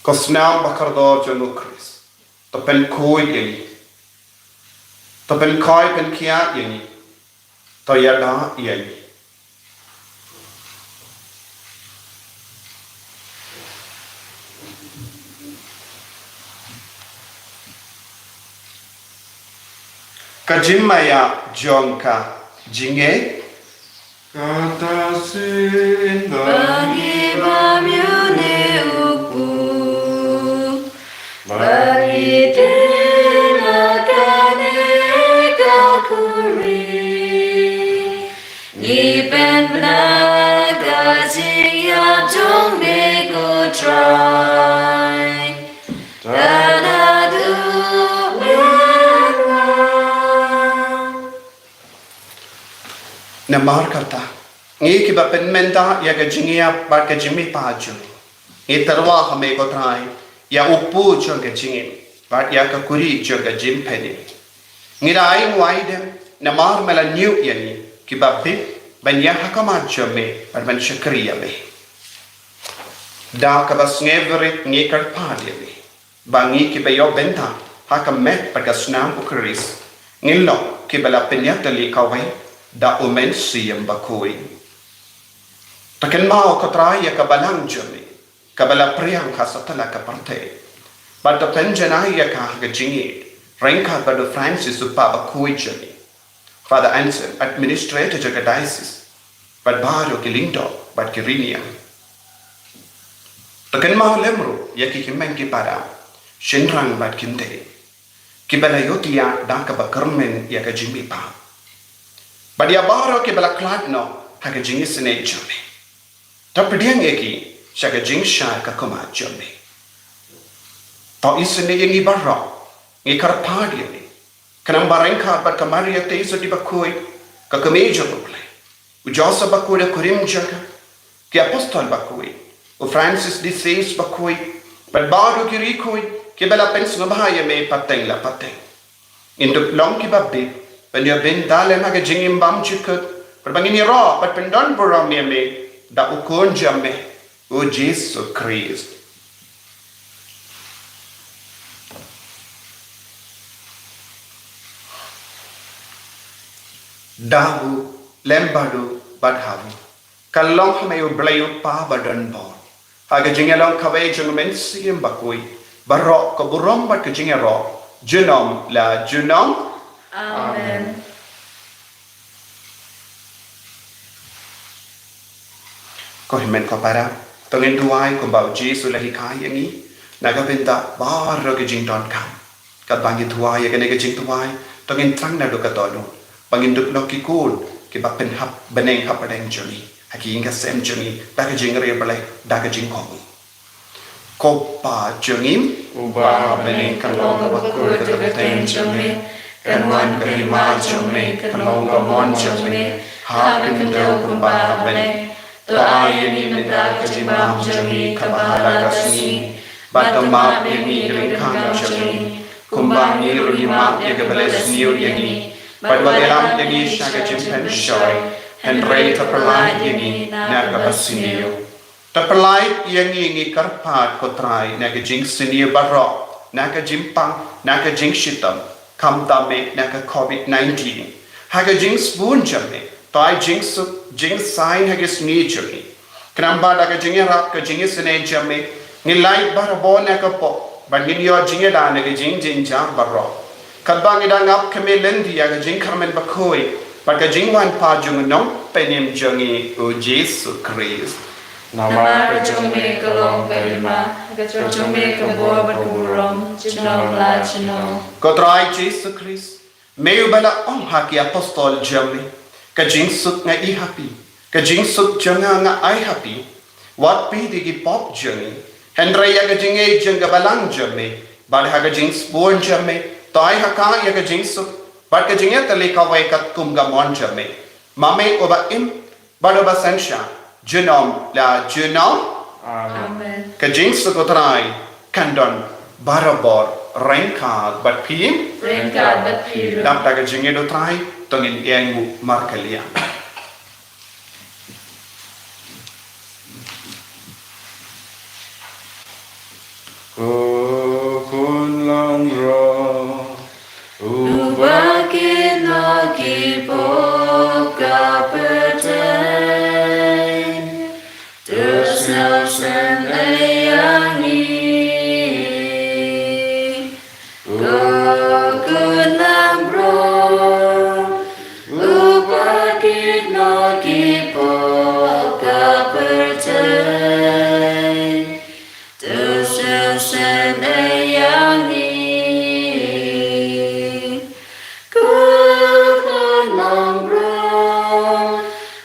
Ka snam bakordor jong u Khrist. To pynkhuid ïa ngi. To pynkhoi pynkhiah ïa ngi. To ïada ïa ngi. Ka jingmaïa jong ka jingngeit. Kata sien ba ngi bam ïa une u pu, ba ngi tieng na kane ka khuri, ngi pynbna ka jingïap jong me ko Trai. Namar kata, ngi kiba pynmynta ïa ka jingïap bad ka jingmihpat jong ngi, ngi tyrwa ha me ko Trai, ïa u pu jong ka jingim bad ïa ka kuri jong ka jingpynim. Ngi da ai nguai dem namar me la ñiuh ïa ngi kiba bit ban ïaid ha khmat jong me bad ban shakri ïa me. Da kaba sngewrit ngi kyrpad ïa me ba ngi kiba ïoh bynta ha ka met bad ka snam u Khrist, ngin long kiba la pynïatylli kawei da u Mynsiem Bakhuid. To kynmaw ko Trai ïa ka balang jong me kaba la phriang ha satlak ka pyrthei, bad to pynjanai ïa ka ha ka jingïeit ryngkat bad u Francis u Pape bakhuid jong me, Father Anselm, administrator jong ka diocese, bad baroh ki lyngdoh bad ki riewniam. To kynmaw lem ruh ïa ki hynmen ki para, shynrang bad kynthei, kiba la ïohthiah da kaba kyrmen ïa ka jingmihpat, bad ïa baroh kiba la khlad noh ha ka jingisynei jong me. To pdiang ïa ki sha ka jingshai ka khmat jong me. To isynei ïa ngi baroh, ngi kyrpad ïa me, khnang ba ryngkat bad ka Maria Theisotti bakhuid, ka Kmie jong u Blei, u Joseph bakhuid, u kurim jong ka, ki apostol bakhuid, u Francis de Sales bakhuid, bad baroh ki riewkhuid kiba la pynsngewbha ïa me pateng la pateng, ngin dup long kiba bit ban ïoh bynta lem ha ka jingim bymjukut, bad ba ngin ïaroh bad pyndon burom ïa me da u Khun jong me, u Jisu Khrist. Da u, lem bad u, bad ha u, ka long ha me u Blei u Kpa badonbor, ha ka jingïalong kawei jong u Mynsiem Bakhuid, baroh ka burom bad ka jingïaroh junom la junom. Amen. Ko hynmen ko para, to ngin duwai kumba u Jisu u la hikai ïa ngi na ka bynta baroh ki jingdonkam. Katba ngi duwai ïa kane ka jingduwai, to ngin thrang naduh ka dohnud ba ngin dup long ki khun kiba pynhap bneng hapdeng jong ngi, ha ki ïing ki sem jong ngi, da ka jingriewblei, da ka jingkohnguh. Ko Kpa jong ngi uba ha bneng, kan long kaba khuid ka kyrteng jong me, kan wan ka hima jong me, kan long ka mon jong me ha ka khyndew kumba ha bneng. To ai ïa ngi mynta ka jingbam jong ngi kaba ha la ka sngi, bad to map ïa ngi ki lyngkha jong ngi, kumba ngi ruh ngi map ïa kiba la sniew ïa ngi, bad wat ïalam ïa ngi sha ka jingpynshoi, hynrei to pyllait ïa ngi na kaba sniew. To pyllait ïa ngi, ngi kyrpad ko Trai, na ka jingsniew baroh, na ka jingpang, na ka jingshitom, khamtam eh na ka covid nineteen. Ha ka jingsbun jong me, to ai jingsuk jingsaiñ ha ka sngi jong ngi, khnang ba da ka jingïarap ka jingisynei jong me, ngin lait barabor na ka pop, bad ngin ïoh jingïada na ka jingjynjar baroh. Katba ngi dang ap khmih lynti ïa ka jingkyrmen bakhuid bad ka jingwan pat jong u Nongpynim jong ngi u Jisu Khrist. Namar ka jong me ka long ka hima, ka jong me ka bor bad ka burom junom la junom. Ko Trai Jisu Khrist, me uba la ong ha ki apostol jong me, ka jingsuk nga ai ha phi, ka jingsuk jong nga nga ai ha phi. Wat pdiang ïa ki pop jong ngi, hynrei ïa ka jingïeit jong ka balang jong me, bad ha ka jingsbun jong me, to ai ha ka ïa ka jingsuk, bad ka jingïatylli kawei katkum ka mon jong me. Ma me uba im, bad uba synshar, junom la junom. Amen. Ka jingsuk U Trai kan don barabor ryngkat bad phi. Ryngkat bad phi ruh. Dap da ka jingïeit U Trai, to ngin ïeng markylliang. Ko khun langbrot, uba kit noh ki pop ka pyrthei, to sngewsynei ïa ngi. Ko khun langbrot, uba kit noh ki pop ka pyrthei, to sngewsynei ïa ngi. Ko khun langbrot,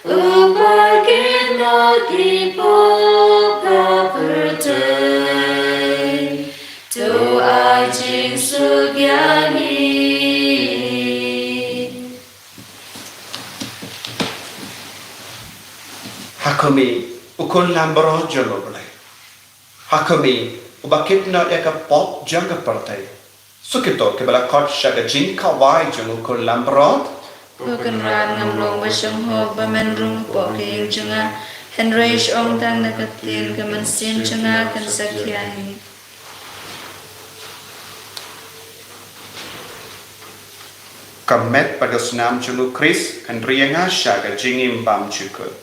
uba kit noh ki pop ka pyrthei, to ai jingsuk ïa ngi. Ha kumne, u khun langbrot jong U Blei. Ha kumne, uba kit noh ïa ka pop jong ka pyrthei. Suk ïa kito kiba la khot sha ka jingkhawai jong u khun langbrot. Ko Kynrad, ngam long ba shong hok ba men rung hapoh ka ïing jong nga, hynrei shu ong tang da ka ktien, ka mynsiem jong nga kan sa khia hi. Ka met bad ka snam jong U Khrist kan ri ïa nga sha ka jingim bymjukut.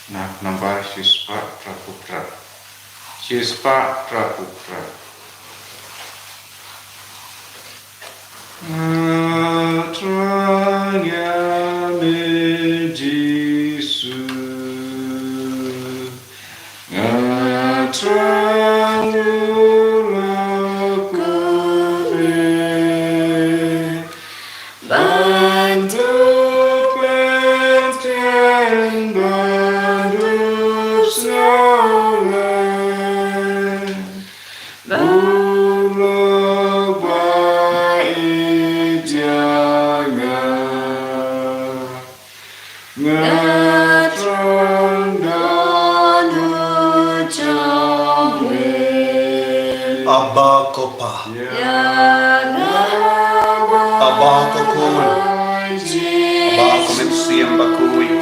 Nap nambar shispah phra phew phra. Shispah phra phew phra. Nga thrang ïa me Jisu. Nga thrang u lok u me. Ban dup lynter ban dup sngewlem. Ban u lok ba ïeit ïa nga. Nga thrang don u jong me. Abba ko Pa. Ïa nga Abba. Abba ko Khun. Abba ko Mynsiem Bakhuid.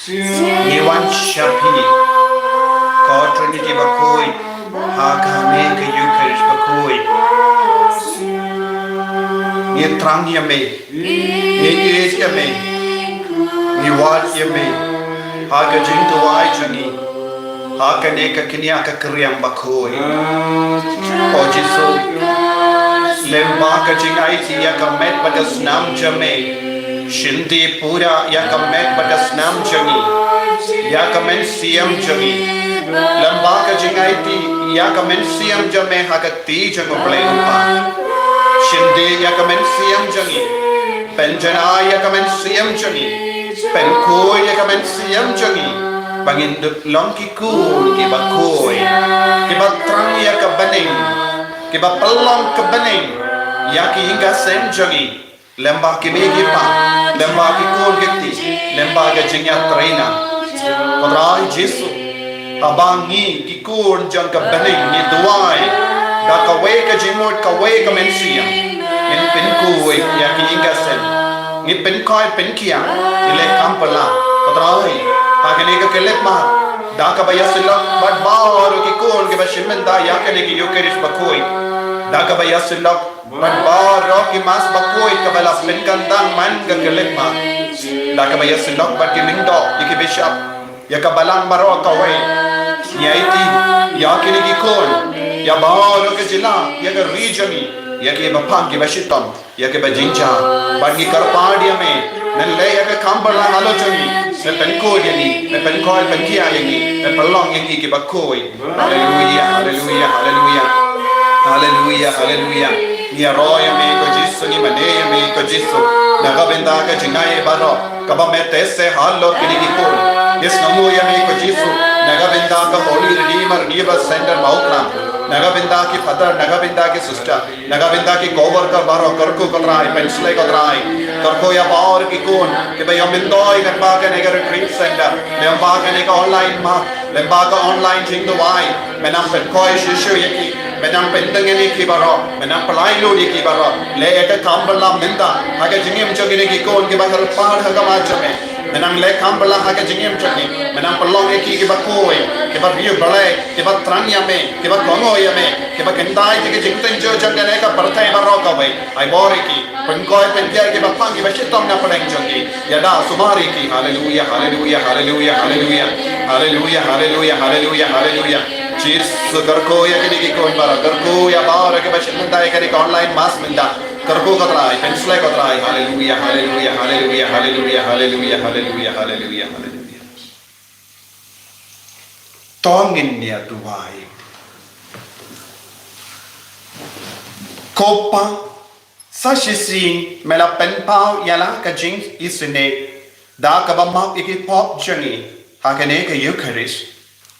Ngi wan sha phi, ko Trinity Bakhuid, ha kane ka Eucharist bakhuid. Ngi thrang ïa me, ngi ïeit ïa me, ngi wad ïa me ha ka jingduwai jong ngi, ha kane ka kynja ka kyrïang bakhuid. O Jisu, lyngba ka jingaiti ïa ka met bad ka snam jong me, shim pura ïa ka met bad ka snam jong ngi, ïa ka mynsiem jong ngi. Lyngba ka jingaiti ïa ka mynsiem jong me ha ka kti jong U Blei U Kpa. Shim ïa ka mynsiem jong ngi. Pynjanai ïa ka mynsiem jong ngi. Pynkhuid ïa ka mynsiem jong ngi. Ba ngin long ki khun kiba khuid, kiba thrang ïa ka bneng, kiba pynlong ka bneng. ïa ki ïing ki sem jong ngi, lyngba ki mei ki pa, lyngba ki khun ki kti, lyngba ka jingïatreilang. Ko Trai Jisu, haba ngi ki khun jong ka bneng ngi duwai da kawei ka jingmut, kawei ka mynsiem, ngin pynkuwei ïa ki ïing ki sem. Ngi pynkhoi pynkhiah, ngi leh kam pala. Ko Trai, ha kane ka khyllipmat, da kaba ïasyllok bad baroh ki khun kiba shim bynta ïa kane ka Eucharist bakhuid, da kaba ïasyllok bad baroh ki Mass bakhuid kaba la pynkyntang man ka khyllipmat, da kaba ïasyllok bad ki lyngdoh ïa ki bishop, ïa ka balang baroh kawei. Ngi aiti ïa kine ki khun, ïa baroh ka jylla, ïa ka ri jong ngi, ïa kiba phang kiba shitom, ïa kiba jynjar, bad ngi kyrpad ïa me, men leh ïa ka kam pala halor jong ngi, men pynkhuid ïa ngi, men pynkhoi pynkhiah ïa ngi, men pynlong ïa ngi kiba khuid. Haleluia, haleluia, haleluia. Haleluia, haleluia. Ngi ïaroh ïa me ko Jisu, ngi mane ïa me ko Jisu, na ka bynta ka jingai baroh kaba me teh seh halor kine ki khun. Ngi sngewnguh ïa me ko Jisu, na ka bynta ka Holy Redeemer Renewal Center Mawkyrwat, na ka bynta ki father, na ka bynta ki sister, na ka bynta ki co-worker baroh, kyrkhu ko Trai, pynsleh ko Trai. Kyrkhu ïa baroh ki khun kiba ïamyntoi lyngba kane ka retreat center, lyngba kane ka online Mass, lyngba ka online jingduwai. Men nang pynkhoi shisha ïa ki, men nang pyntngen ïa ki baroh, men nang pynlait lut ïa ki baroh. Leh ïa ka kam pala mynta ha ka jingim jong kine ki khun kiba kyrpad ha khmat jong me. Men nang leh kam pala ha ka jingim jong ki, men nang pynlong ïa ki kiba khuid, kiba riewblei, kiba thrang ïa me, kiba kohnguh ïa me, kiba kyntait ïa ka jingtynjuh jong kane ka pyrthei baroh kawei. Ai bor ïa ki, pynkhuid pynkhiah ïa kiba phang kiba shitom na pdeng jong ki. Ïada sumar ïa ki. Haleluia, haleluia, haleluia, haleluia. Haleluia, haleluia, haleluia, haleluia. Jisu, kyrkhu ïa kine ki khun baroh, kyrkhu ïa baroh kiba shim bynta ïa kane ka online Mass mynta. Kyrkhu ko Trai, pynsleh ko Trai. Haleluia, haleluia, haleluia, haleluia, haleluia, haleluia, haleluia, haleluia. To ngin ïa duwai. Ko Pa, sa shisien me la pynpaw ïa la ka jingisynei da kaba map ïa ki pop jong ngi ha kane ka Eucharist.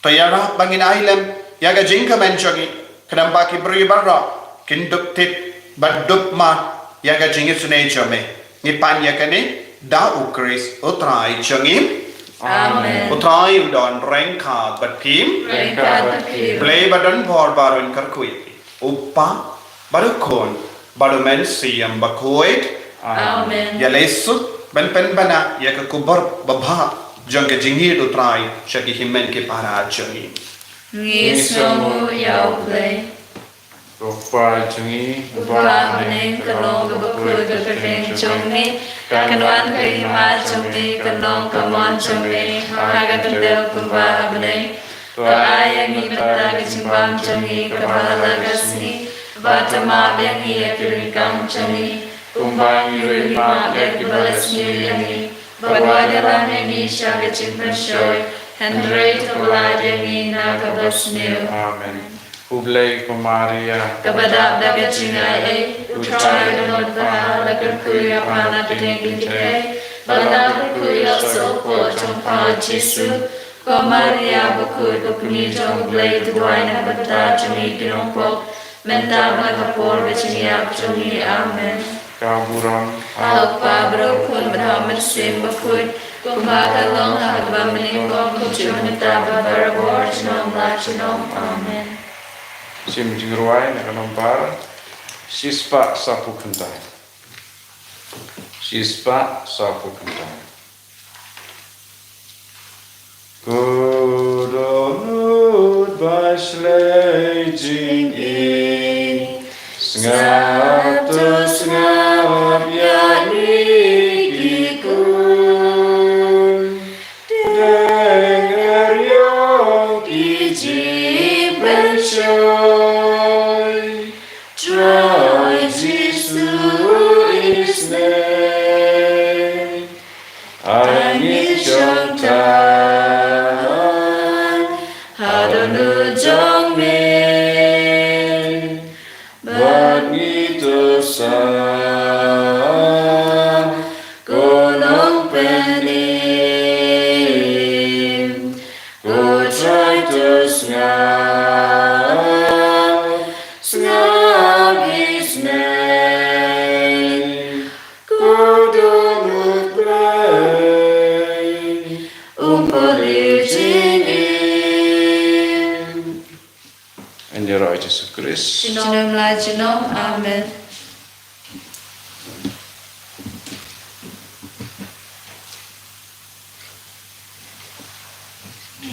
To ïarap ba ngin ai lem ïa ka jingkmen jong ngi, khnang ba ki briew baroh kin dup tip bad dup mad ïa ka jingisynei jong me. Ngi pan ïa kane da U Khrist U Trai jong ngi. Amen. U Trai un don ryngkat bad phi. Ryngkat bad phi. Blei ba don bor baroh un kyrkhu ïa phi. U Pa, bad U Khun, bad U Mynsiem Bakhuid. Amen. Ïa lei suk ban pynbna ïa ka khubor babha jong ka jingïeit U Trai sha ki hynmen ki para jong ngi. Ngi sngewnguh ïa U Blei. U Kpa jong ngi uba ha bneng, ka long kaba khuid ka kyrteng jong me, kan wan ka hima jong me, kan long ka mon jong me ha ka khyndew kumba ha bneng. To ai ïa ngi mynta ka jingbam jong ngi kaba ha la ka sngi, bad to map ïa ngi ïa ki riewkam jong ngi, kumba ngi ruh ngi map ïa kiba la sniew ïa ngi, bad wat ïalam ïa ngi sha ka jingpynshoi, hynrei to pynlait ïa ngi na kaba sniew. Amen. Khublei ko Maria, kaba dap da ka jingaiei, U Trai u don bad pha, la kyrkhu ïa pha na pdeng ki kynthei, bad la kyrkhu ïa u soh jong pha U Jisu. Ko Maria bakhuid, ko Kmie jong U Blei, to duwai na ka bynta jong ngi ki nongpop, mynta bad ha ka por ka jingïap jong ngi. Amen. Ka burom ha U Kpa bad ha U Khun bad ha U Mynsiem Bakhuid, kumba ka long ha kaba mynnyngkong, kumjuh mynta bad barabor, junom la junom. Amen. Shim jingrwai na ka nombar shispah saphew khyndai. Shispah saphew khyndai. Ko Dohnud ba shlei jingim, sngap to sngap ïa ngi ki khun. Deng eriong ki jingpynshoi, Trai Jisu isnei. Ai ngi jong tang ha dohnud jong me, bad ngi to sah ko nongpynim. Ko Trai to sngap, sngap Ïa u Jisu Khrist. Junom la junom. Amen.